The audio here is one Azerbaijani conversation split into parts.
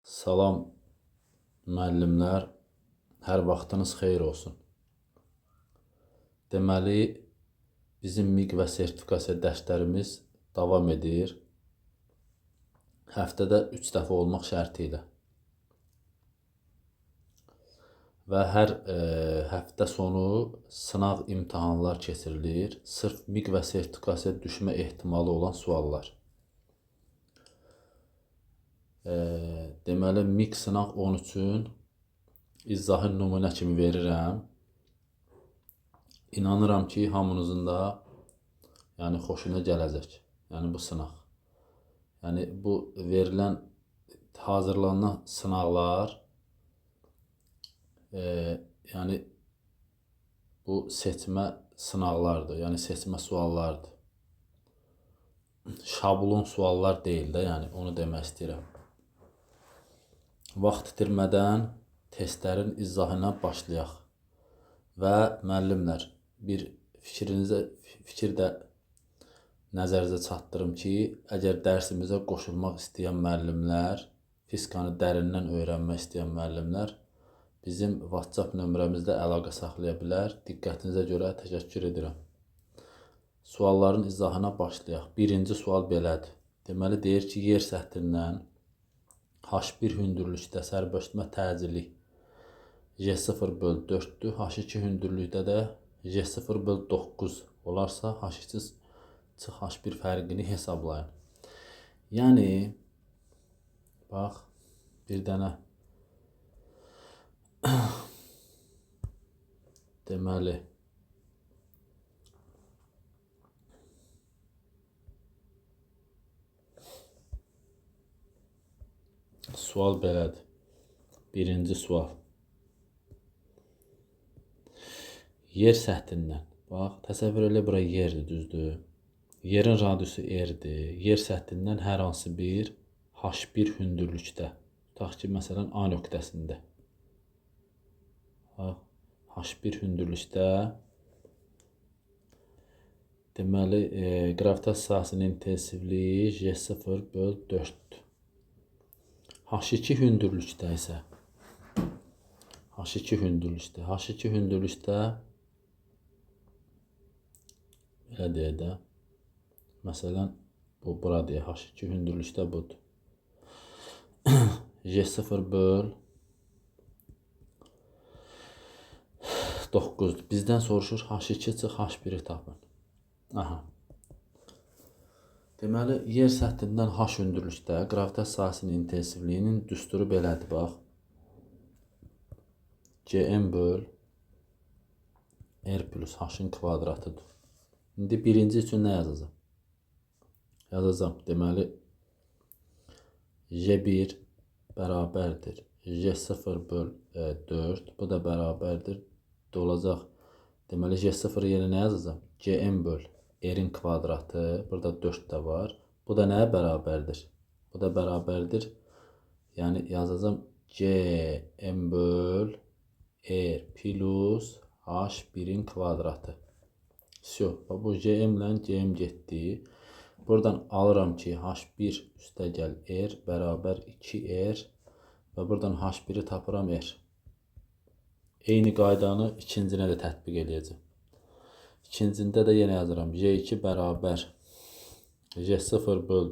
Salam müəllimlər, hər vaxtınız xeyir olsun. Deməli, bizim MİQ və sertifikasiya dərslərimiz davam edir. Həftədə 3 dəfə olmaq şərti ilə. Və hər həftə sonu sınaq imtahanlar keçirilir. Sırf MİQ və sertifikasiya düşmə ehtimalı olan suallar. Deməli, MİQ sınaq 13-ün izahı nümunə kimi verirəm. İnanıram ki, hamınızın da yəni xoşuna gələcək. Yəni bu sınaq. Yəni bu verilən, hazırlanan sınaqlar yəni bu seçmə sınaqlardır. Yəni seçmə suallardır. Şablon suallar deyil də, yəni onu demək istəyirəm. Vaxt itirmədən testlərin izahına başlayaq. Və müəllimlər, bir fikir də nəzərinizə çatdırım ki, əgər dərsimizə qoşulmaq istəyən müəllimlər, fizikanı dərindən öyrənmək istəyən müəllimlər bizim WhatsApp nömrəmizdə əlaqə saxlaya bilər. Diqqətinizə görə təşəkkür edirəm. Sualların izahına başlayaq. Birinci sual belədir. Deməli, deyir ki, yer səthindən H1 hündürlükdə sərbəstmə təcili J0 böl 4-dür. H2 hündürlükdə də J0 böl 9 olarsa H2 çıx H1 fərqini hesablayın. Yəni, bax, bir dənə deməli, sual belədir. Birinci sual. Yer səthindən. Bax, təsəvvür elə bura yerdir, düzdür? Yerin radiusu R-dir. Yer səthindən hər hansı bir H1 hündürlükdə. Tutaq ki, məsələn, A nöqtəsində. Bax, H1 hündürlükdə deməli, qravitasiya sahəsinin intensivliyi J0 böl 4-dür. H2 hündürlükdə isə H2 hündürlükdə H2 hündürlükdə belə deyək də, məsələn, bu bura deyək, H2 hündürlükdə budur. J0 böl 9-dur. Bizdən soruşur H2 çıx H1-i tapın. Aha. Deməli, yer səthindən H hündürlükdə qravitasiya sahəsinin intensivliyinin düsturu belədir, bax. GM böl R plus H-ın kvadratıdır. İndi birinci üçün nə yazacağam? Yazacağam. Deməli, J1 bərabərdir J0 böl 4. Bu da bərabərdir. Olacaq. Deməli, J0 yerinə nə yazacağam? GM böl R-in kvadratı, burada 4 də var. Bu da nəyə bərabərdir? Bu da bərabərdir. Yəni, yazacağam G M böl R plus H1-in kvadratı. Vsyo. Bu G M ilə G M getdi. Buradan alıram ki, H1 üstəgəl R bərabər 2R və buradan H1-i tapıram R. Eyni qaydanı ikincinə də tətbiq eləyəcəm. İkincində də yenə yazıram. J2 bərabər J0 böl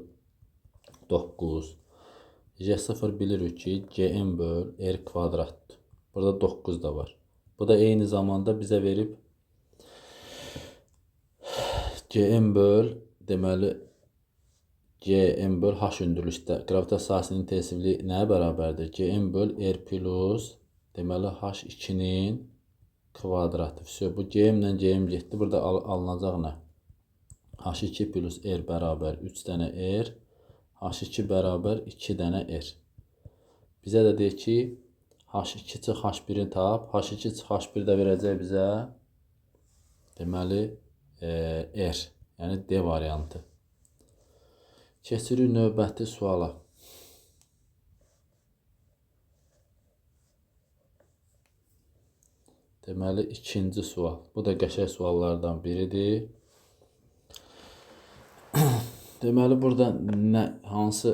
9. J0 bilirik ki, GM böl R kvadratdır. Burada 9 da var. Bu da eyni zamanda bizə verib GM böl, deməli, GM böl H hündürlükdə qravitasiya sahəsinin intensivliyi nəyə bərabərdir? GM böl R plus, deməli, H2-nin kvadratı. Vsyo, bu GM ilə GM getdi. Burada alınacaq nə? H2 plus R bərabər 3 dənə R. H2 bərabər 2 dənə R. Bizə də deyir ki, H2 çıx H1-i tap. H2 çıx H1 də verəcək bizə deməli, R. Yəni D variantı. Keçirik növbəti suala. Deməli, ikinci sual. Bu da qəşəng suallardan biridir. Deməli, burada hansı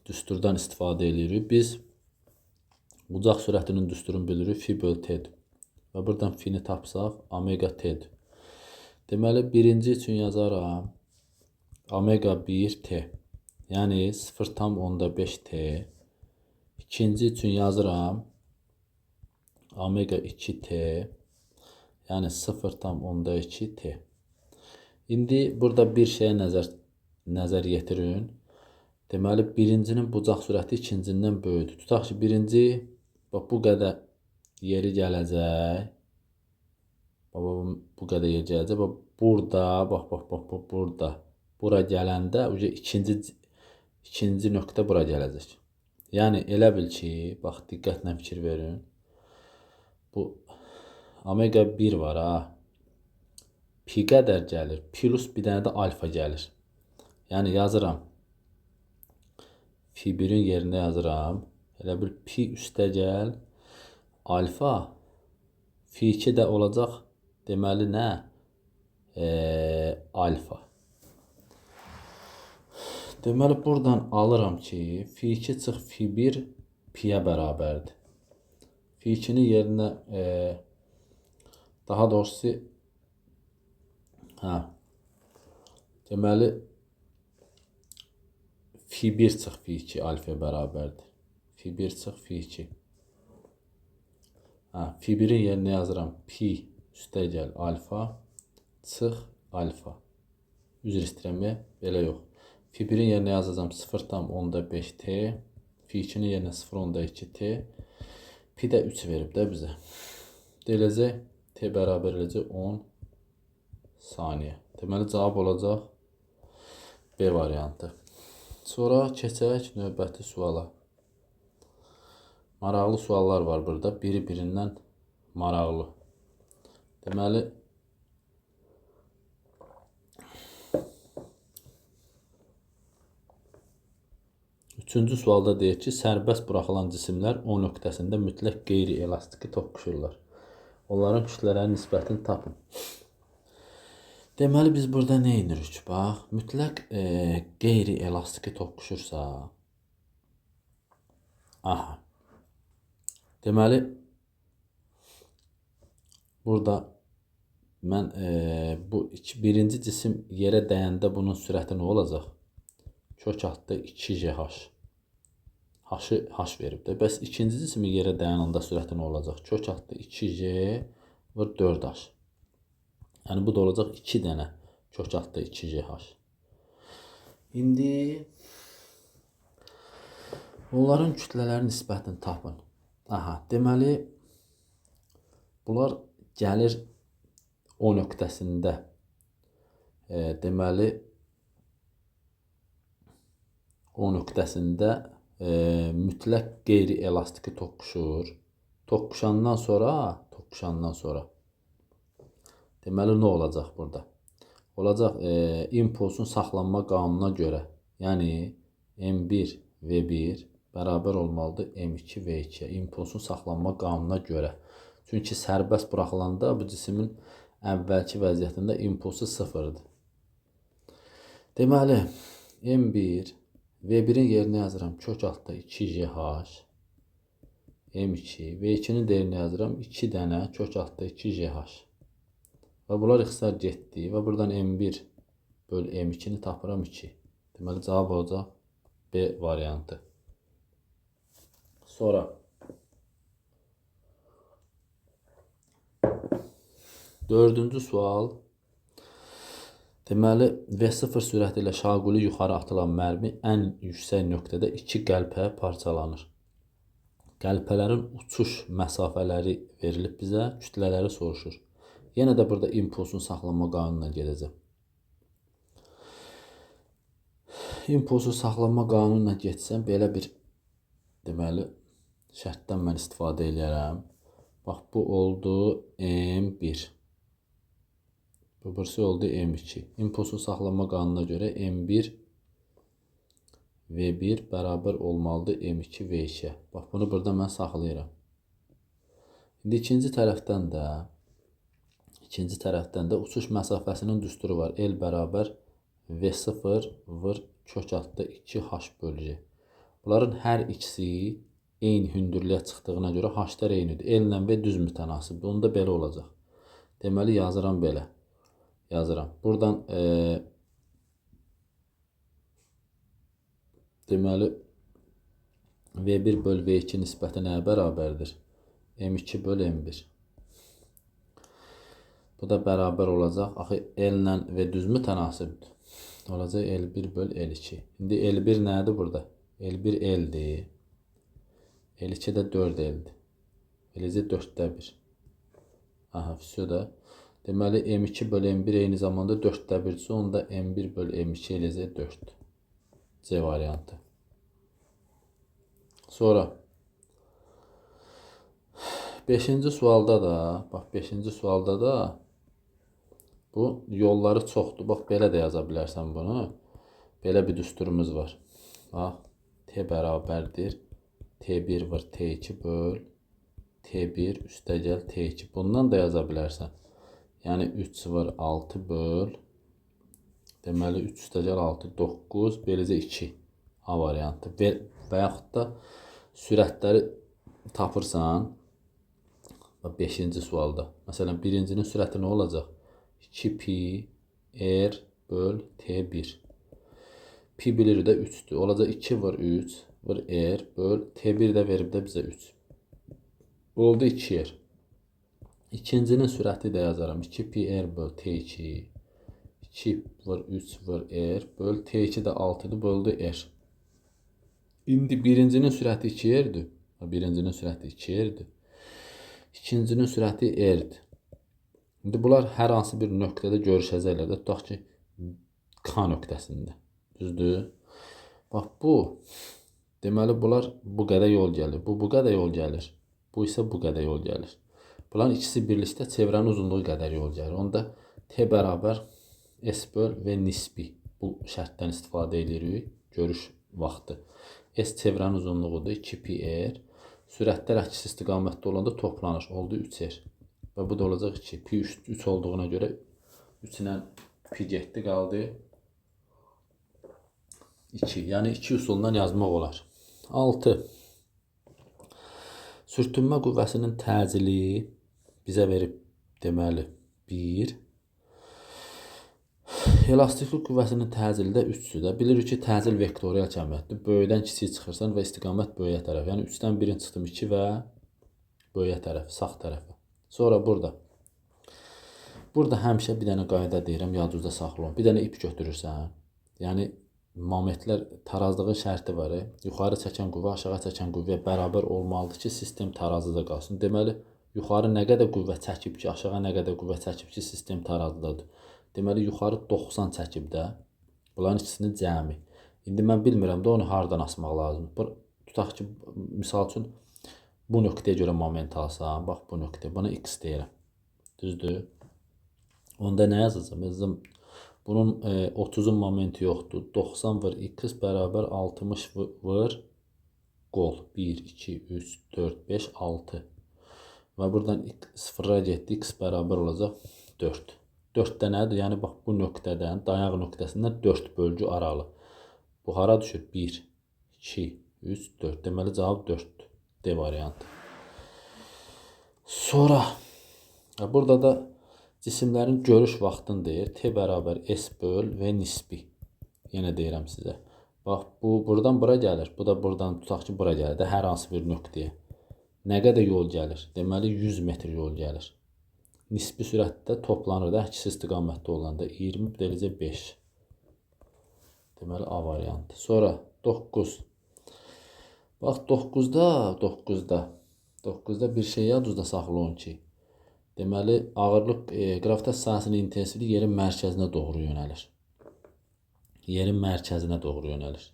Düsturdan istifadə edirik. Biz bucaq sürətinin düsturunu bilirik. Fi böl T-dir. Və buradan fi-ni tapsaq, omega T-dir. Deməli, birinci üçün yazaram omega 1 T. Yəni 0,5 T. İkinci üçün yazıram omega 2 T. Yəni 0,2 T. İndi burada bir şeyə nəzər yetirin. Deməli, birincinin bucaq sürəti ikincindən böyükdür. Tutaq ki, birinci bax, bu qədər yeri gələcək. Bax, bu qədər yeri gələcək. Bax, burada, bax, bax, bax, bax, burada. Bura gələndə ikinci nöqtə bura gələcək. Yəni, elə bil ki, bax, diqqətlə fikir verin. Bu omega 1 var, ha. Pi qədər gəlir. Plus bir dənə də alfa gəlir. Yəni, yazıram. Fi 1-in yerinə yazıram. Elə bil pi üstə gəl. Alfa. Fi 2 də olacaq. Deməli, nə? Alfa. Deməli, buradan alıram ki, fi 2 çıx fi 1 piyə bərabərdir. Fi 2-nin yerinə, daha doğrusu, hə, deməli, fi 1 çıx fi 2 alfaya bərabərdir. Fi 1 çıx fi 2. Hə, fi 1-in yerinə yazıram. Pi üstə gəl alfa çıx alfa. Üzr istəyirəm, belə yox. Fi 1-in yerinə yazacağam 0,5 T. Fi 2-nin yerinə 0,2 T. Pi də 3 verib də bizə. Deyiləcək, T bərabər eləcək 10 saniyə. Deməli, cavab olacaq B variantı. Sonra keçək növbəti suala. Maraqlı suallar var burada. Biri birindən maraqlı. Deməli, üçüncü sualda deyir ki, sərbəst buraxılan cisimlər O nöqtəsində mütləq qeyri-elastiki toqquşurlar. Onların kütlələrinin nisbətini tapın. Deməli, biz burada nə edirik? Bax, mütləq qeyri-elastiki toqquşursa, aha, deməli, burada mən bu birinci cisim yerə dəyəndə bunun sürəti nə olacaq? Kök altda 2GH. H-ı H verib də. Bəs ikinci cismi yerə dayananda sürəti nə olacaq? Kök altda 2G vur 4H. Yəni, bu da olacaq 2 dənə kök altda 2GH. İndi onların kütlələri nisbətini tapın. Aha, deməli, bunlar gəlir O nöqtəsində. Deməli, O nöqtəsində mütləq qeyri-elastiki toqquşur. Toqquşandan sonra deməli, nə olacaq burada? Olacaq impulsun saxlanma qanununa görə, yəni M1 V1 bərabər olmalıdır M2 V2-yə. İmpulsun saxlanma qanununa görə. Çünki sərbəst buraxılanda bu cismin əvvəlki vəziyyətində impulsu sıfırdır. Deməli, M1 V1-in yerinə yazıram kök altda 2GH, M2, V2-nin də yerinə yazıram 2 dənə kök altda 2GH. Və bunlar ixtisar getdi və buradan M1 böl M2-ni tapıram 2. Deməli, cavab olacaq B variantı. Sonra dördüncü sual. Deməli, V0 sürəti ilə şaquli yuxarı atılan mərmi ən yüksək nöqtədə 2 qəlpəyə parçalanır. Qəlpələrin uçuş məsafələri verilib bizə, kütlələri soruşur. Yenə də burada impulsun saxlanma qanununa gedəcəm. İmpulsun saxlanma qanununa getsəm, belə bir deməli, şərtdən mən istifadə eləyərəm. Bax, bu oldu M1. Bu birisi oldu M2. İmpulsun saxlanma qanununa görə M1 V1 bərabər olmalıdır M2 V2-yə. Bax, bunu burada mən saxlayıram. İndi ikinci tərəfdən də uçuş məsafəsinin düsturu var. L bərabər V0 vur kök altda 2H bölü G. Bunların hər ikisi eyni hündürlüyə çıxdığına görə H-lar eynidir. L ilə V düz mütənasibdir. Onda belə olacaq. Deməli, yazıram belə. Yazıram. Buradan deməli, V1 böl V2 nisbəti nəyə bərabərdir? M2 böl M1. Bu da bərabər olacaq. Axı, L ilə V düz mütənasibdir. Olacaq L1 böl L2. İndi L1 nədir burada? L1 L-dir. L2 də 4 L-dir. Eləcə 4-də 1. Aha, vəsiyo da. Deməli, M2 böl M1 eyni zamanda 4-də 1-dirsə, onda M1 böl M2 eləcə 4. C variantı. Sonra 5-ci sualda da, bax 5-ci sualda da bu yolları çoxdur. Bax, belə də yaza bilərsən bunu. Belə bir düsturumuz var. Bax, T bərabərdir. T1 vur T2 böl T1 üstəgəl T2. Bundan da yaza bilərsən. Yəni 3 vur 6 böl. Deməli 3 üstəgəl 6 9, beləcə 2. A variantı. Və yaxud da sürətləri tapırsan. 5-ci sualda. Məsələn, birincinin sürəti nə olacaq? 2 pi r böl T1. Pi bilirik də 3-dür. Olacaq 2 vur 3 vur r böl T1 də verib də bizə 3. Oldu 2 r. İkincinin sürəti də yazaram. 2 pi r böl T2. 2 vur 3 vur r böl T2 də 6-dır, böldü r. İndi birincinin sürəti 2 r-dir. Birincinin sürəti 2 r-dir. İkincinin sürəti r-dir. İndi bunlar hər hansı bir nöqtədə görüşəcəklər də. Tutaq ki, K nöqtəsində. Düzdür? Bax bu, deməli bunlar bu qədər yol gəlir. Bu qədər yol gəlir. Bu isə bu qədər yol gəlir. Bunların ikisi birlikdə çevrənin uzunluğu qədər yol gəlir. Onda T bərabər S böl V nisbi. Bu şərtdən istifadə edirik. Görüş vaxtı. S çevrənin uzunluğudur. 2 pi r. Sürətlər əks istiqamətdə olanda toplanır. Oldu 3r. Və bu da olacaq 2. Pi 3 olduğuna görə 3 ilə pi getdi, qaldı 2. Yəni 2 üsulundan yazmaq olar. 6. Sürtünmə qüvvəsinin təcili bizə verib deməli 1. Elastiklik qüvvəsinin təcili də 3-dür də. Bilirik ki, təcil vektorial kəmiyyətdir. Böyükdən kiçiyə çıxırsan və istiqamət böyüyə tərəf. Yəni 3-dən 1-in çıxdım 2 və böyüyə tərəf, sağ tərəfə. Sonra burada. Burada həmişə bir dənə qayda deyirəm, yadınızda saxlayın. Bir dənə ip götürürsən. Yəni momentlər tarazlığın şərti var. Yuxarı çəkən qüvvə aşağı çəkən qüvvəyə bərabər olmalıdır ki, sistem tarazlıda qalsın. Deməli, yuxarı nə qədər qüvvə çəkib ki, aşağı nə qədər qüvvə çəkib ki, sistem tarazlıdadır. Deməli, yuxarı 90 çəkib də. Bunların ikisinin cəmi. İndi mən bilmirəm də onu hardan asmaq lazımdır. Tutaq ki, misal üçün bu nöqtəyə görə moment alsam, bax bu nöqtə, buna x deyirəm. Düzdür? Onda nə yazacağam? Yazacağam, bunun 30-un momenti yoxdur. 90 vur x bərabər 60 vur qol. 1, 2, 3, 4, 5, 6. Və buradan 0-a getdi. X bərabər olacaq 4. 4-də nədir? Yəni bax bu nöqtədən, dayaq nöqtəsindən 4 bölgü aralı. Bu hara düşür? 1, 2, 3, 4. Deməli cavab 4-dür. D variantı. Sonra burada da cisimlərin görüş vaxtını deyir. T bərabər S böl V nisbi. Yenə deyirəm sizə. Bax bu buradan bura gəlir. Bu da buradan tutaq ki, bura gəlir də hər hansı bir nöqtəyə. Nə qədər yol gəlir? Deməli 100 metr yol gəlir. Nisbi sürətdə toplanır da əks istiqamətdə olanda 20 eləcə 5. Deməli A variantı. Sonra 9. Bax 9-da bir şey yadınızda saxlayın ki, deməli ağırlıq qravitasiya sahəsinin intensivliyi yerin mərkəzinə doğru yönəlir. Yerin mərkəzinə doğru yönəlir.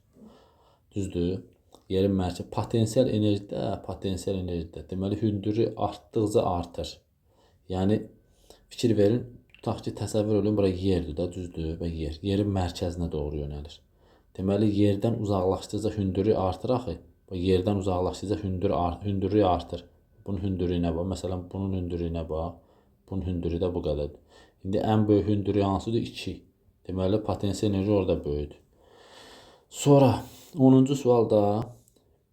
Düzdür? Yerin mərkəzi potensial enerjidə, deməli hündürlük artdıqca artır. Yəni fikir verin, tutaq ki, təsəvvür edin, bura yerdir də, düzdür? Və yer yerin mərkəzinə doğru yönəlir. Deməli yerdən uzaqlaşdıqca hündürlük artır axı. Bu yerdən uzaqlaşdıqca hündürlük artır. Bunun hündürlüyünə bax. Məsələn, bunun hündürlüyünə bax. Bunun hündürlüyü də bu qədərdir. İndi ən böyük hündürlük hansıdır? 2. Deməli, potensial enerji orada böyükdür. Sonra 10-cu sualda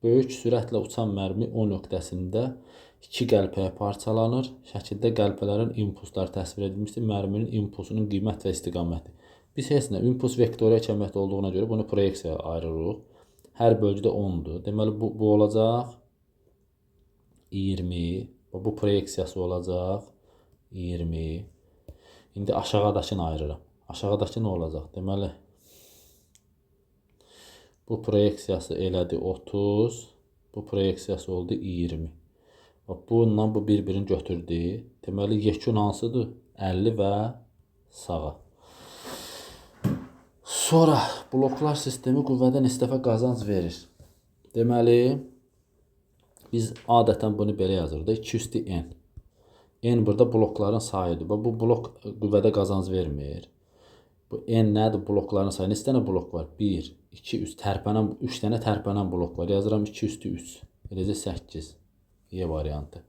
Böyük sürətlə uçan mərmi O nöqtəsində 2 qəlpəyə parçalanır. Şəkildə qəlpələrin impulsları təsvir edilmişdir. Mərminin impulsunun qiymət və istiqaməti. Biz heç nə, impuls vektoriya kəmiyyəti olduğuna görə bunu proyeksiyaya ayırırıq. Hər bölgüdə 10-dur. Deməli, bu olacaq 20. Bu proyeksiyası olacaq 20. İndi aşağıdakını ayırıram. Aşağıdakı nə olacaq? Deməli, bu proyeksiyası elədi 30. Bu proyeksiyası oldu 20. Bax, bununla bu bir-birini götürdü. Deməli, yekun hansıdır? 50 və sağa. Sonra bloklar sistemi qüvvədən istəfə qazanc verir. Deməli, biz adətən bunu belə yazırıq. 2 üstü n. N burada blokların sayıdır. Bax, bu blok qüvvədə qazanc vermir. Bu n nədir? Blokların sayı. Neçə dənə blok var? 1, 2, 3. Tərpənən, 3 dənə tərpənən blok var. Yazıram 2 üstü 3. Eləcə 8. Y variantı.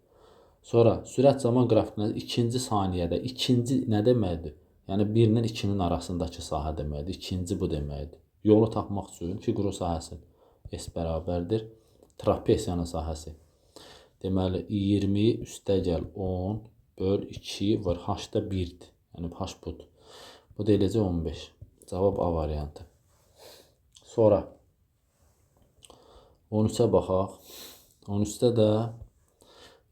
Sonra sürət zaman qrafikində ikinci saniyədə, ikinci nə deməkdir? Yəni 1 ilə 2-nin arasındakı sahə deməkdir. İkinci bu deməkdir. Yolu tapmaq üçün fiqurun sahəsi S bərabərdir. Trapesiyanın sahəsi. Deməli 20 üstəgəl 10 böl 2 var. H da 1-dir. Yəni H budur. Bu da eləcə 15. Cavab A variantı. Sonra 13-ə baxaq. 13-də də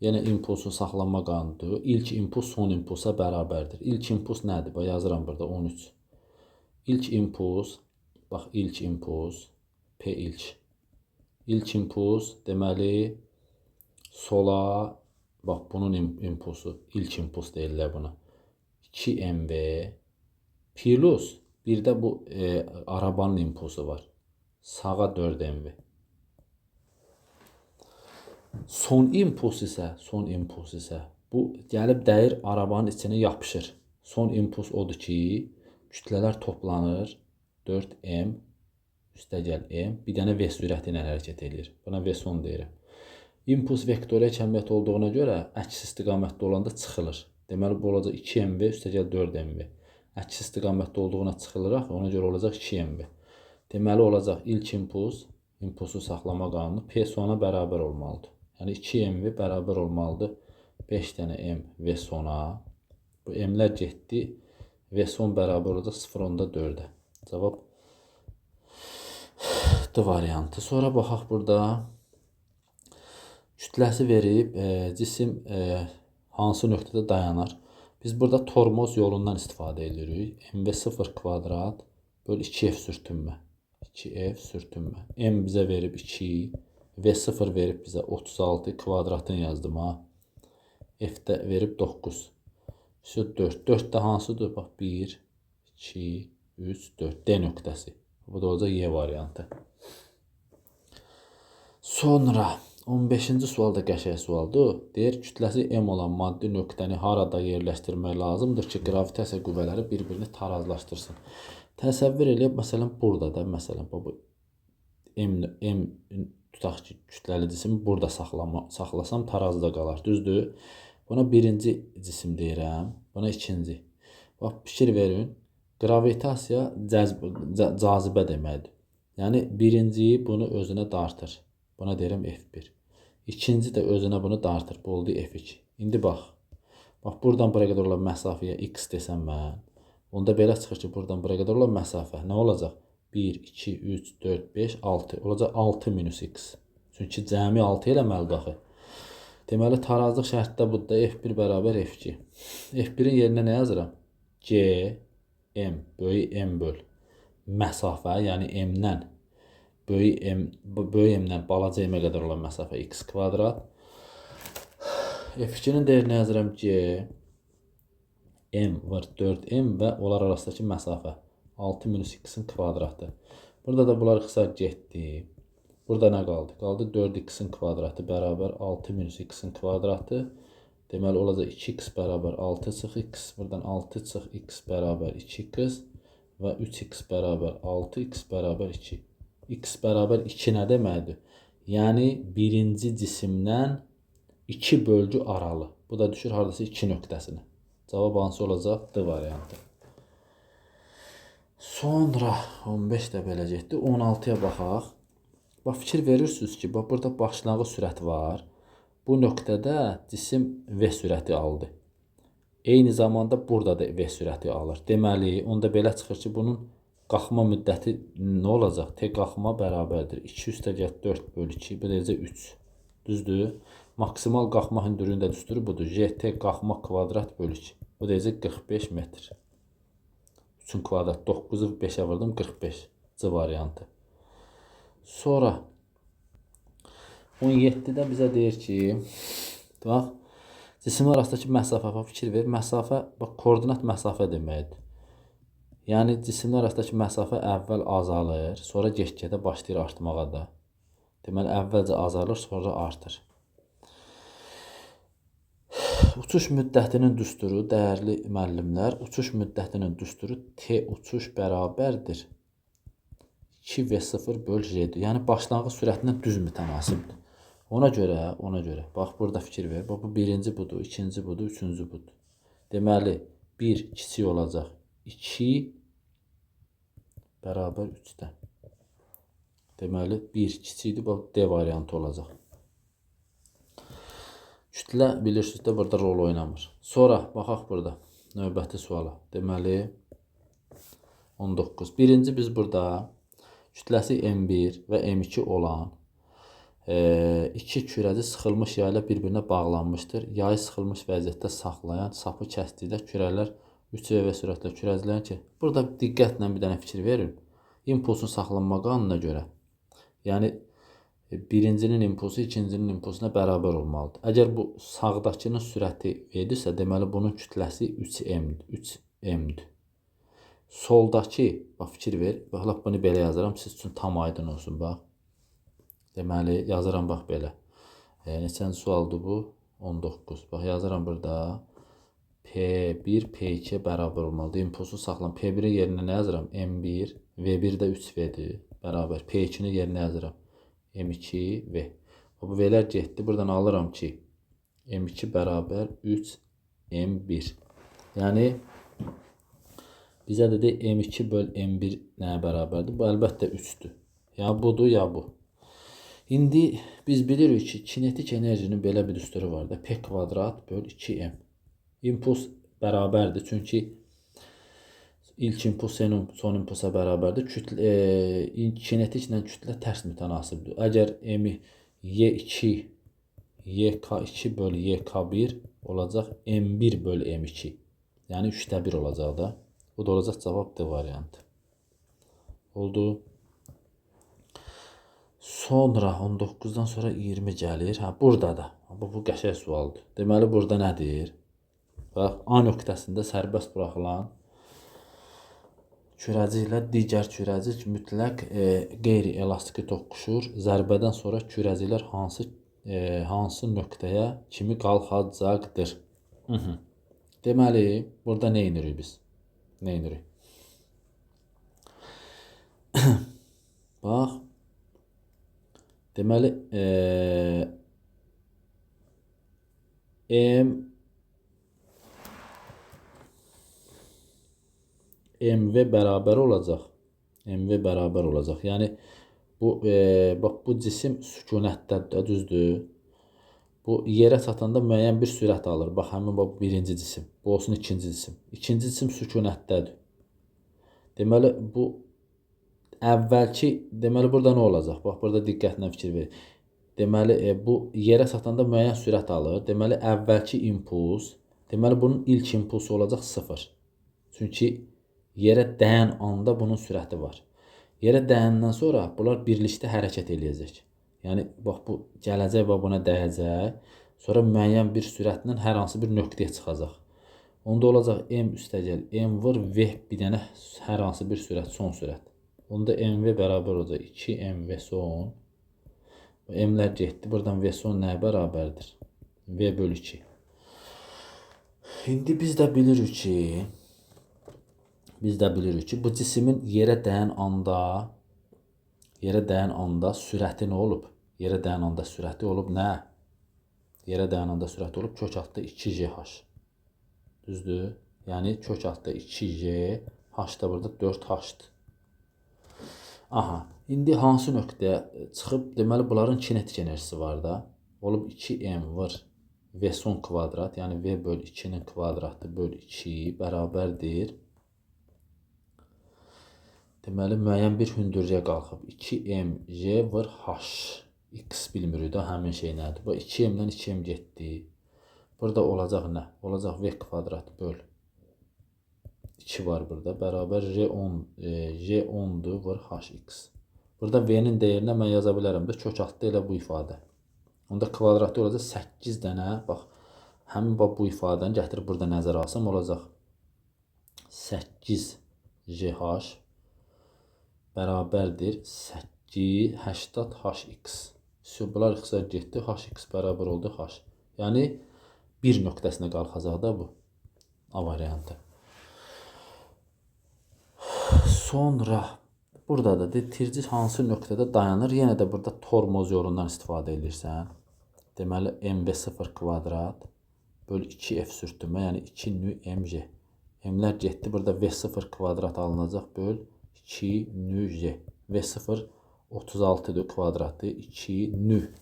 yenə impulsun saxlanma qanunudur. İlk impuls son impulsa bərabərdir. İlk impuls nədir? Bax, yazıram burada 13. İlk impuls, bax ilk impuls, P ilk. İlk impuls deməli sola, bax bunun impulsu, ilk impuls deyirlər buna. 2mv plus bir də bu arabanın impulsu var. Sağa 4mv. Son impuls isə, bu gəlib dəyir arabanın içinə yapışır. Son impuls odur ki, kütlələr toplanır. 4m üstəgəl m bir dənə v sürəti ilə hərəkət eləyir. Buna v son deyirəm. İmpuls vektoriya kəmiyyəti olduğuna görə əks istiqamətdə olanda çıxılır. Deməli bu olacaq 2mv üstəgəl 4mv. Əks istiqamətdə olduğuna çıxılır axı, ona görə olacaq 2mv. Deməli olacaq ilk impuls, impulsu saxlama qanunu P sona bərabər olmalıdır. Yəni 2mv bərabər olmalıdır 5 dənə m v sona. Bu m-lər getdi. V son bərabər olacaq 0,4-ə. Cavab D variantı. Sonra baxaq burada. Kütləsi verib, cisim hansı nöqtədə dayanar? Biz burada tormoz yolundan istifadə edirik. mv0 kvadrat böl 2f sürtünmə. 2f sürtünmə. M bizə verib 2, V0 verib bizə 36 kvadratını yazdım ha. F də verib 9. Şu 4. 4 də hansıdır? Bax 1, 2, 3, 4. D nöqtəsi. Bu da olacaq Y variantı. Sonra 15-ci sual da qəşəng sualdır. Deyir, kütləsi M olan maddi nöqtəni harada yerləşdirmək lazımdır ki, qravitasiya qüvvələri bir-birini tarazlaşdırsın. Təsəvvür eləyək, məsələn, burada da, məsələn, bu M tutaq ki, kütləli cismi burada saxlasam tarazda qalar, düzdür? Buna birinci cisim deyirəm, buna ikinci. Bax, fikir verin, qravitasiya cazibə deməkdir. Yəni, birinci bunu özünə dartır. Buna deyirəm F1. İkinci də özünə bunu dartır. Bu oldu F2. İndi bax. Bax, buradan buraya qədər olan məsafəyə X desəm mən. Onda belə çıxır ki, buradan buraya qədər olan məsafə nə olacaq? 1, 2, 3, 4, 5, 6. Olacaq 6 minus X. Çünki cəmi 6 eləməlidir axı. Deməli, tarazlıq şərti də budur da F1 bərabər F2. F1-in yerinə nə yazıram? G, M, böyük M böl. Məsafə, yəni M-dən böyük M-dən balaca M-ə qədər olan məsafə x kvadrat. F2-nin dəyərini yazıram G, M var 4M və onlar arasındakı məsafə 6 minus x-in kvadratı. Burada da bunlar qısa getdi. Burada nə qaldı? Qaldı 4x-in kvadratı bərabər 6 minus x-in kvadratı. Deməli, olacaq 2x bərabər 6 çıx x. Buradan 6 çıx x bərabər 2x və 3x bərabər 6x bərabər 2. X bərabər 2 nə deməkdir? Yəni, birinci cisimdən 2 bölgü aralı. Bu da düşür haradasa 2 nöqtəsinə. Cavab hansı olacaq? D variantı. Sonra 15 də belə getdi. 16-ya baxaq. Bax, fikir verirsiniz ki, bax, burada başlanğıc sürət var. Bu nöqtədə cisim V sürəti aldı. Eyni zamanda burada da V sürəti alır. Deməli, onda belə çıxır ki, bunun qalxma müddəti nə olacaq? T qalxma bərabərdir. 2 üstəgəl 4 bölü 2, bu da 3. Düzdür? Maksimal qalxma hündürlüyünün də düsturu budur. GT qalxma kvadrat bölü 2. Bu da 45 metr. 3-ün kvadrat 9-u 5-ə vurdum, 45. C variantı. Sonra 17-də bizə deyir ki, bax, cisimlər arasındakı məsafə, bax, fikir ver, məsafə, bax, koordinat məsafə deməkdir. Yəni, cisimlər arasındakı məsafə əvvəl azalır, sonra get-gedə başlayır artmağa da. Deməli, əvvəlcə azalır, sonra artır. Uçuş müddətinin düsturu, dəyərli müəllimlər, uçuş müddətinin düsturu T uçuş bərabərdir 2V0 böl J-dir. Yəni, başlanğıc sürətindən düz mütənasibdir. Ona görə, bax, burada fikir ver. Bax, bu birinci budur, ikinci budur, üçüncü budur. Deməli, 1 kiçik olacaq. 2 bərabər 3-dən. Deməli, 1 kiçikdir, bax, D variantı olacaq. Kütlə, bilirsiniz də, burada rol oynamır. Sonra, baxaq burada, növbəti suala. Deməli, 19. Birinci biz burada kütləsi M1 və M2 olan iki kürəci sıxılmış yay ilə bir-birinə bağlanmışdır. Yayı sıxılmış vəziyyətdə saxlayan sapı kəsdikdə kürələr 3V sürətlə kürəcilənir ki, burada diqqətlə bir dənə fikir verin. İmpulsun saxlanma qanununa görə, yəni birincinin impulsu ikincinin impulsuna bərabər olmalıdır. Əgər bu sağdakının sürəti V-dirsə, deməli bunun kütləsi 3M-dir. 3M-dir. Soldakı, bax fikir ver, bax lap bunu belə yazıram, siz üçün tam aydın olsun, bax. Deməli, yazıram bax belə. Neçənci sualdır bu? 19. Bax, yazıram burada. P1, P2 bərabər olmalıdır. İmpulsu saxlan. P1-in yerinə nə yazıram? M1, V1 də 3V-dir. Bərabər. P2-nin yerinə yazıram. M2, V. Bu V-lər getdi. Buradan alıram ki, M2 bərabər 3, M1. Yəni, bizə dedi M2 böl M1 nəyə bərabərdir? Bu əlbəttə 3-dür. Ya budur, ya bu. İndi biz bilirik ki, kinetik enerjinin belə bir düsturu var da. P kvadrat böl 2M. İmpuls bərabərdir. Çünki ilk impuls son impulsa bərabərdir. Kütlə, kinetiklə kütlə tərs mütənasibdir. Əgər M Y2 YK2 böl YK1 olacaq M1 böl M2. Yəni 3-də 1 olacaq da. Bu da olacaq cavab D variantı. Oldu. Sonra 19-dan sonra 20 gəlir. Hə, burada da. Bu qəşəng sualdır. Deməli, burada nədir? Bax, A nöqtəsində sərbəst buraxılan kürəci ilə digər kürəcik mütləq qeyri-elastiki toqquşur. Zərbədən sonra kürəciklər hansı nöqtəyə kimi qalxacaqdır? Deməli, burada nə edirik biz? Nə edirik? Bax, deməli, MV bərabər olacaq. MV bərabər olacaq. Yəni, bu, bax, bu cisim sükunətdədir, düzdür. Bu, yerə çatanda müəyyən bir sürət alır. Bax, həmin bu birinci cisim. Bu olsun ikinci cisim. İkinci cisim sükunətdədir. Deməli, bu əvvəlki, deməli, burada nə olacaq? Bax, burada diqqətlə fikir verin. Deməli, bu yerə çatanda müəyyən sürət alır. Deməli, əvvəlki impuls, deməli, bunun ilk impulsu olacaq 0. Çünki yerə dəyən anda bunun sürəti var. Yerə dəyəndən sonra bunlar birlikdə hərəkət eləyəcək. Yəni, bax, bu gələcək və buna dəyəcək. Sonra müəyyən bir sürətlə hər hansı bir nöqtəyə çıxacaq. Onda olacaq M üstəgəl M vur V bir dənə hər hansı bir sürət, son sürət. Onda MV bərabər olacaq 2MV son. M-lər getdi. Buradan V son nəyə bərabərdir? V bölü 2. İndi biz də bilirik ki, bu cismin yerə dəyən anda sürəti nə olub? Yerə dəyən anda sürəti olub nə? Yerə dəyən anda sürəti olub kök altda 2GH. Düzdür? Yəni kök altda 2G, H da burada 4H-dır. Aha, indi hansı nöqtəyə çıxıb? Deməli, bunların kinetik enerjisi var da. Olub 2m vır V son kvadrat, yəni V böl 2-nin kvadratı böl 2 bərabərdir. Deməli, müəyyən bir hündürlüyə qalxıb. 2m J vır H. X bilmirik də həmin şey nədir. Bu 2m-dən 2m getdi. Burada olacaq nə? Olacaq V kvadrat böl 2 var burada. Bərabər J10, J10-dur vır HX. Burada V-nin dəyərinə mən yaza bilərəm də. Kök altda elə bu ifadə. Onda kvadratı olacaq 8 dənə. Bax, həmin bax, bu ifadəni gətirib burada nəzərə alsam olacaq 8 JH bərabərdir 8 80 HX. Bunlar ixtisar getdi. HX bərabər oldu H. Yəni 1 nöqtəsinə qalxacaq da bu A variantı. Sonra burada da tirciz hansı nöqtədə dayanır? Yenə də burada tormoz yolundan istifadə edirsən. Deməli, MV0 kvadrat böl 2F sürtünmə, yəni 2 nü MJ. M-lər getdi. Burada V0 kvadrat alınacaq böl 2 nü J. V0 36 kvadratı 2 nü.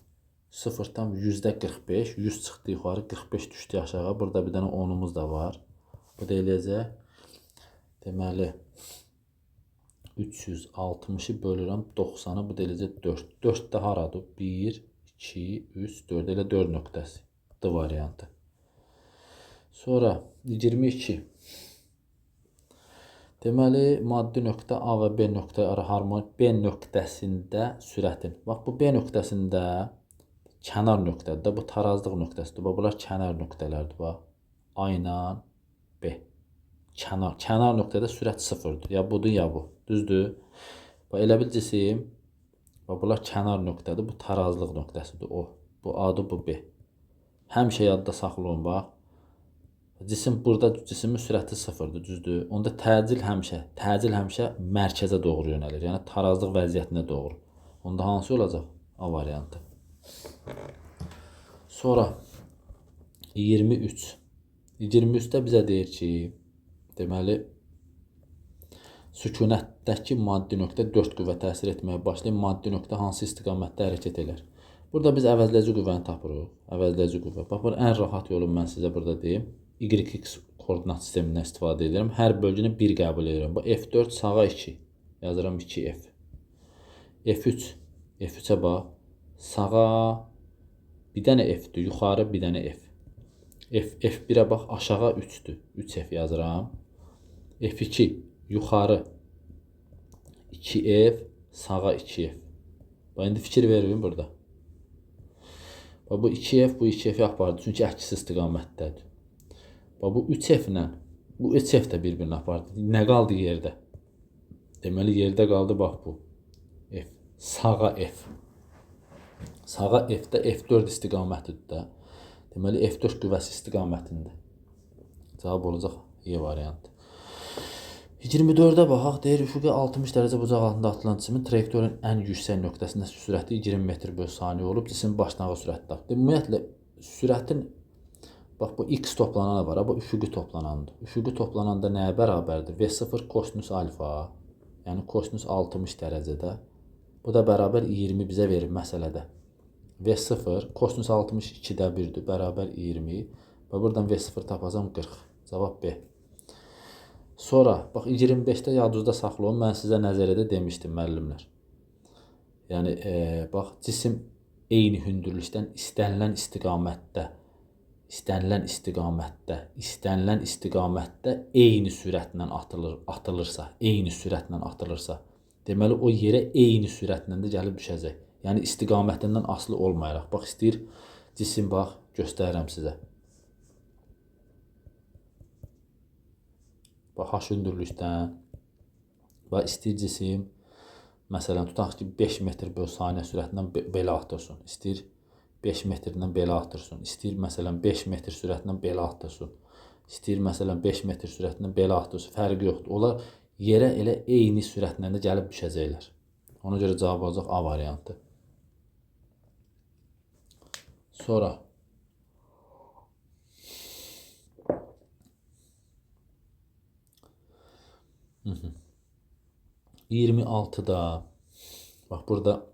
0,45, 100 çıxdı yuxarı, 45 düşdü aşağı. Burada bir dənə 10-umuz da var. Bu da eləyəcək. Deməli, 360-ı bölürəm 90-a, bu da eləyəcək 4. 4 də haradır? 1, 2, 3, 4. Elə 4 nöqtəsi. D variantı. Sonra 22. Deməli, maddi nöqtə A və B nöqtə ara harmonik B nöqtəsində sürətin. Bax, bu B nöqtəsində kənar nöqtədir də, bu tarazlıq nöqtəsidir. Bax, bunlar kənar nöqtələrdir. Bax, A ilə B. Kənar. Kənar nöqtədə sürət sıfırdır. Ya budur, ya bu. Düzdür? Bax, elə bil cisim. Bax, bunlar kənar nöqtədir. Bu tarazlıq nöqtəsidir. O. Bu A-dır, bu B. Həmişə yadda saxlayın, bax. Cisim burada, cismin sürəti sıfırdır, düzdür? Onda təcil həmişə mərkəzə doğru yönəlir. Yəni tarazlıq vəziyyətinə doğru. Onda hansı olacaq? A variantı. Sonra 23. 23-də bizə deyir ki, deməli, sükunətdəki maddi nöqtə 4 qüvvə təsir etməyə başlayır. Maddi nöqtə hansı istiqamətdə hərəkət elər? Burada biz əvəzləyici qüvvəni tapırıq. Əvəzləyici qüvvə. Bax, bu ən rahat yolu mən sizə burada deyim. YX koordinat sistemindən istifadə edirəm. Hər bölgünü 1 qəbul edirəm. Bax, F4 sağa 2. Yazıram 2F. F3. F3-ə bax. Sağa bir dənə F-dir. Yuxarı bir dənə F. F1-ə bax. Aşağı 3-dür. 3F yazıram. F2 yuxarı 2F, sağa 2F. Bax, indi fikir verin burada. Bax, bu 2F, bu 2F-i apardı. Çünki əksi istiqamətdədir. Bax, bu 3F ilə, bu 3F də bir-birini apardı. Nə qaldı yerdə? Deməli, yerdə qaldı bax bu. F. Sağa F. Sağa F-də F4 istiqamətidir də. Deməli, F4 qüvvəsi istiqamətində. Cavab olacaq E variantı. 24-ə baxaq. Deyir, üfüqə 60 dərəcə bucaq altında atılan cismin trayektoriyanın ən yüksək nöqtəsində sürəti 20 metr böl saniyə olub. Cisim başlanğıc sürəti tapdı. Ümumiyyətlə, sürətin, bax, bu X toplanana var, bu üfüqi toplanandır. Üfüqi toplananda nəyə bərabərdir? V0 kosinüs alfa, yəni kosinüs 60 dərəcədə. Bu da bərabər 20 bizə verir məsələdə. V0 kosinüs 62-də 1-dir, bərabər 20. Və buradan V0 tapacam 40. Cavab B. Sonra, bax, 25-də yadınızda saxlayın, mən sizə nəzəriyyədə demişdim, müəllimlər. Yəni, bax, cisim eyni hündürlükdən istənilən istiqamətdə, istənilən istiqamətdə eyni sürətlə atılırsa, eyni sürətlə atılırsa, deməli, o yerə eyni sürətlə də gəlib düşəcək. Yəni, istiqamətindən asılı olmayaraq. Bax, istəyir cisim, bax, göstərirəm sizə. Bax, H hündürlükdən və istəyir cisim, məsələn, tutaq ki, 5 metr böl saniyə sürətlə belə atırsın. İstəyir 5 metrdən belə atırsın. İstəyir, məsələn, 5 metr sürətlə belə atırsın. İstəyir, məsələn, 5 metr sürətlə belə atırsın. Fərqi yoxdur. Onlar yerə elə eyni sürətlə də gəlib düşəcəklər. Ona görə cavab olacaq A variantı. Sonra 26-da Bax, burada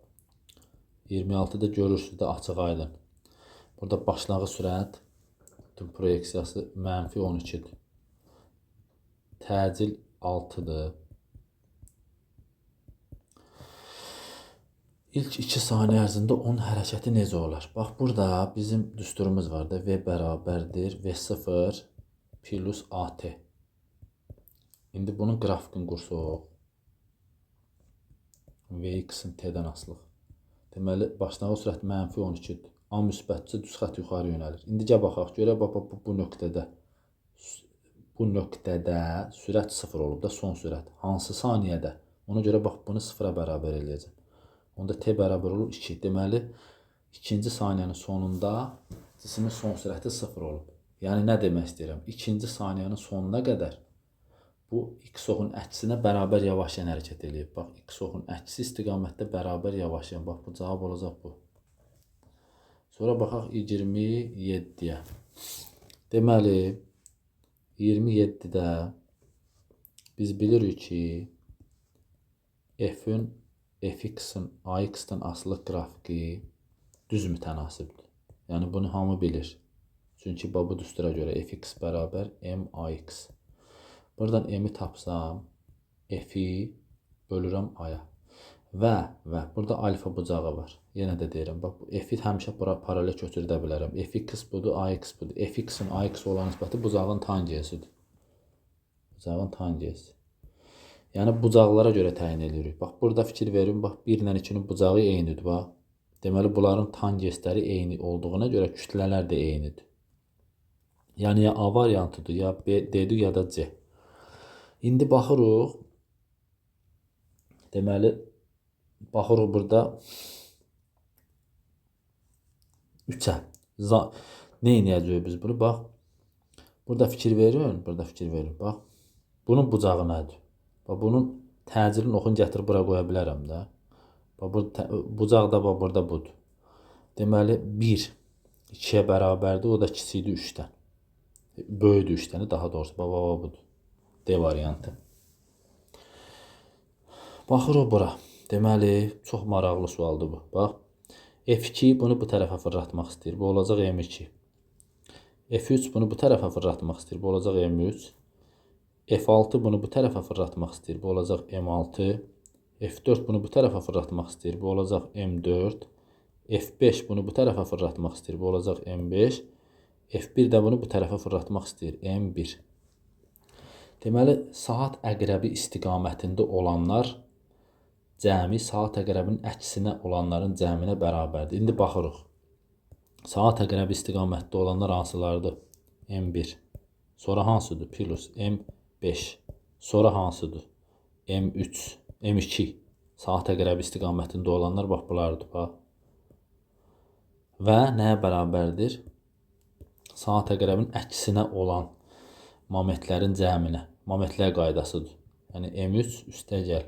26-da görürsünüz də açıq aydın. Burada başlanğıc sürət bütün proyeksiyası mənfi 12-dir. Təcil 6-dır. İlk 2 saniyə ərzində onun hərəkəti necə olar? Bax, burada bizim düsturumuz var da. V bərabərdir V0 plus AT. İndi bunun qrafikini qursuq. Vx-in T-dən asılıq. Deməli, başlanğıc sürət mənfi 12-dir. A müsbətçi düz xətt yuxarı yönəlir. İndi gəl baxaq, görək, bax, bu nöqtədə. Bu nöqtədə sürət 0 olub da, son sürət. Hansı saniyədə? Ona görə bax, bunu 0-a bərabər eləyəcəm. Onda T bərabər olur 2. Deməli, ikinci saniyənin sonunda cismin son sürəti 0 olub. Yəni, nə demək istəyirəm? İkinci saniyənin sonuna qədər bu x oxun əksinə bərabər yavaşlayan hərəkət eləyib. Bax, x oxun əksi istiqamətdə bərabər yavaşlayan. Bax, bu cavab olacaq bu. Sonra baxaq 27-yə. Deməli, 27-də biz bilirik ki, f-ün fx-in ax-dan asılı qrafiki düz mütənasibdir. Yəni, bunu hamı bilir. Çünki bax, bu düstura görə fx bərabər max. Buradan m-i tapsam, f-i bölürəm a-ya. Və burada alfa bucağı var. Yenə də deyirəm, bax, bu f-i həmişə bura paralel köçürdə bilərəm. Fx budur, ax budur. Fx-in ax olan nisbəti bucağın tangesidir. Bucağın tangesi. Yəni, bucaqlara görə təyin edirik. Bax, burada fikir verin, bax, 1 ilə 2-nin bucağı eynidir, bax. Deməli, bunların tangesləri eyni olduğuna görə kütlələr də eynidir. Yəni, ya A variantıdır, ya B, D-dir, ya da C. İndi baxırıq, deməli, baxırıq burada 3-ə. Nə eləyəcəyik biz bunu? Bax, burada fikir verin, burada fikir verin. Bax, bunun bucağı nədir? Bax, bunun təcilin oxunu gətirib bura qoya bilərəm də. Bax, bucaq da bax, burada budur. Deməli, 1 2-yə bərabərdir, o da kiçikdir 3-dən. Böyükdür 3-dən, daha doğrusu. Bax, bax, budur. D variantı. Baxırıq bura. Deməli, çox maraqlı sualdır bu. Bax, F2 bunu bu tərəfə fırlatmaq istəyir. Bu olacaq M2. F3 bunu bu tərəfə fırlatmaq istəyir. Bu olacaq M3. F6 bunu bu tərəfə fırlatmaq istəyir. Bu olacaq M6. F4 bunu bu tərəfə fırlatmaq istəyir. Bu olacaq M4. F5 bunu bu tərəfə fırlatmaq istəyir. Bu olacaq M5. F1 də bunu bu tərəfə fırlatmaq istəyir. M1. Deməli, saat əqrəbi istiqamətində olanlar cəmi saat əqrəbinin əksinə olanların cəminə bərabərdir. İndi baxırıq. Saat əqrəbi istiqamətdə olanlar hansılardır? M1. Sonra hansıdır? Plus M5. Sonra hansıdır? M3, M2. Saat əqrəbi istiqamətində olanlar bax bunlardır. Bax. Və nəyə bərabərdir? Saat əqrəbinin əksinə olan momentlərin cəminə. Momentlər qaydasıdır. Yəni M3 üstəgəl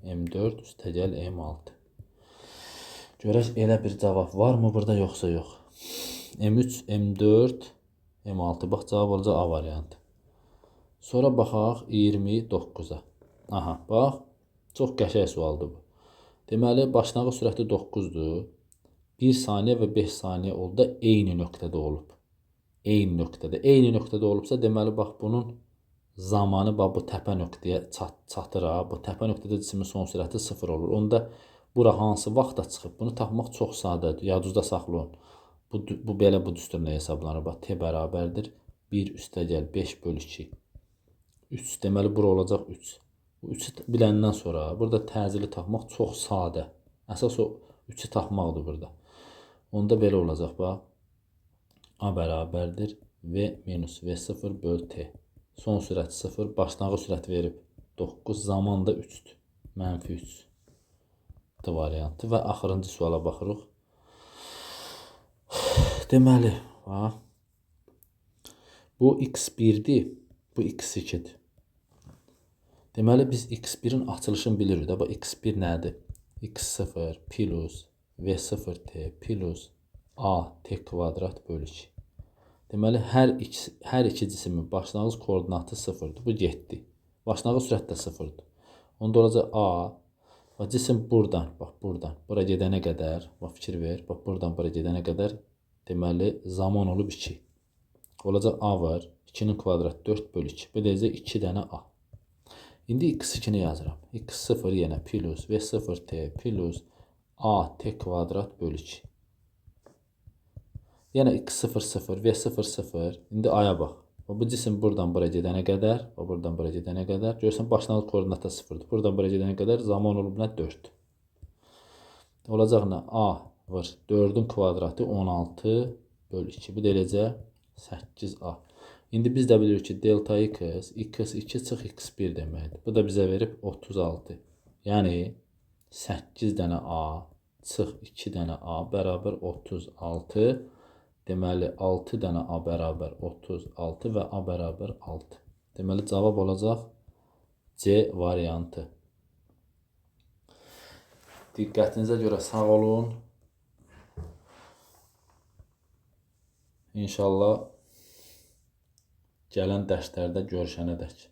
M4 üstəgəl M6. Görək elə bir cavab varmı burada yoxsa yox. M3, M4, M6. Bax, cavab olacaq A variantı. Sonra baxaq 29-a. Aha, bax, çox qəşəng sualdır bu. Deməli, başlanğıc sürəti 9-dur. 1 saniyə və 5 saniyə oldu da eyni nöqtədə olub. Eyni nöqtədə. Eyni nöqtədə olubsa, deməli, bax, bunun zamanı bax, bu təpə nöqtəyə çatır. Ha. Bu təpə nöqtədə cismin son sürəti 0 olur. Onda bura hansı vaxtda çıxıb? Bunu tapmaq çox sadədir. Yadınızda saxlayın. Bu belə bu düsturla hesablanır. Bax, T bərabərdir 1 üstəgəl 5 bölü 2. 3. Deməli, bura olacaq 3. Bu 3-ü biləndən sonra burada təcili tapmaq çox sadə. Əsas o 3-ü tapmaqdır burada. Onda belə olacaq, bax. A bərabərdir V minus V0 böl T. Son sürət 0, başlanğıc sürət verib 9, zaman da 3-dür. Mənfi 3 D variantı və axırıncı suala baxırıq. Deməli, bax, bu x1-dir, bu x2-dir. Deməli, biz x1-in açılışını bilirik də. Bax, x1 nədir? x0 plus v0t plus a t kvadrat bölü 2. Deməli, hər iki cismin başlanğıc koordinatı 0-dır. Bu getdi. Başlanğıc sürət də 0-dır. Onda olacaq a Bax, cisim buradan, bax, buradan, bura gedənə qədər, bax, fikir ver, bax, buradan bura gedənə qədər, deməli, zaman olub 2. Olacaq A var, 2-nin kvadratı 4 bölü 2. Bu da 2 dənə A. İndi x2-ni yazıram. x0 yenə plus v0t plus at kvadrat bölü 2. Yenə x0 0, v0 0. İndi A-ya bax. Bu cisim buradan bura gedənə qədər, buradan bura gedənə qədər, görürsən başlanğıc koordinata 0-dır. Buradan bura gedənə qədər zaman olub nə? 4. Olacaq nə? A var. 4-ün kvadratı 16 bölü 2. Bu da eləcə 8A. İndi biz də bilirik ki, delta x, x2 çıx x1 deməkdir. Bu da bizə verib 36. Yəni 8 dənə A çıx 2 dənə A bərabər 36. Deməli, 6 dənə A bərabər 36 və A bərabər 6. Deməli, cavab olacaq C variantı. Diqqətinizə görə sağ olun. İnşallah gələn dərslərdə görüşənə dək.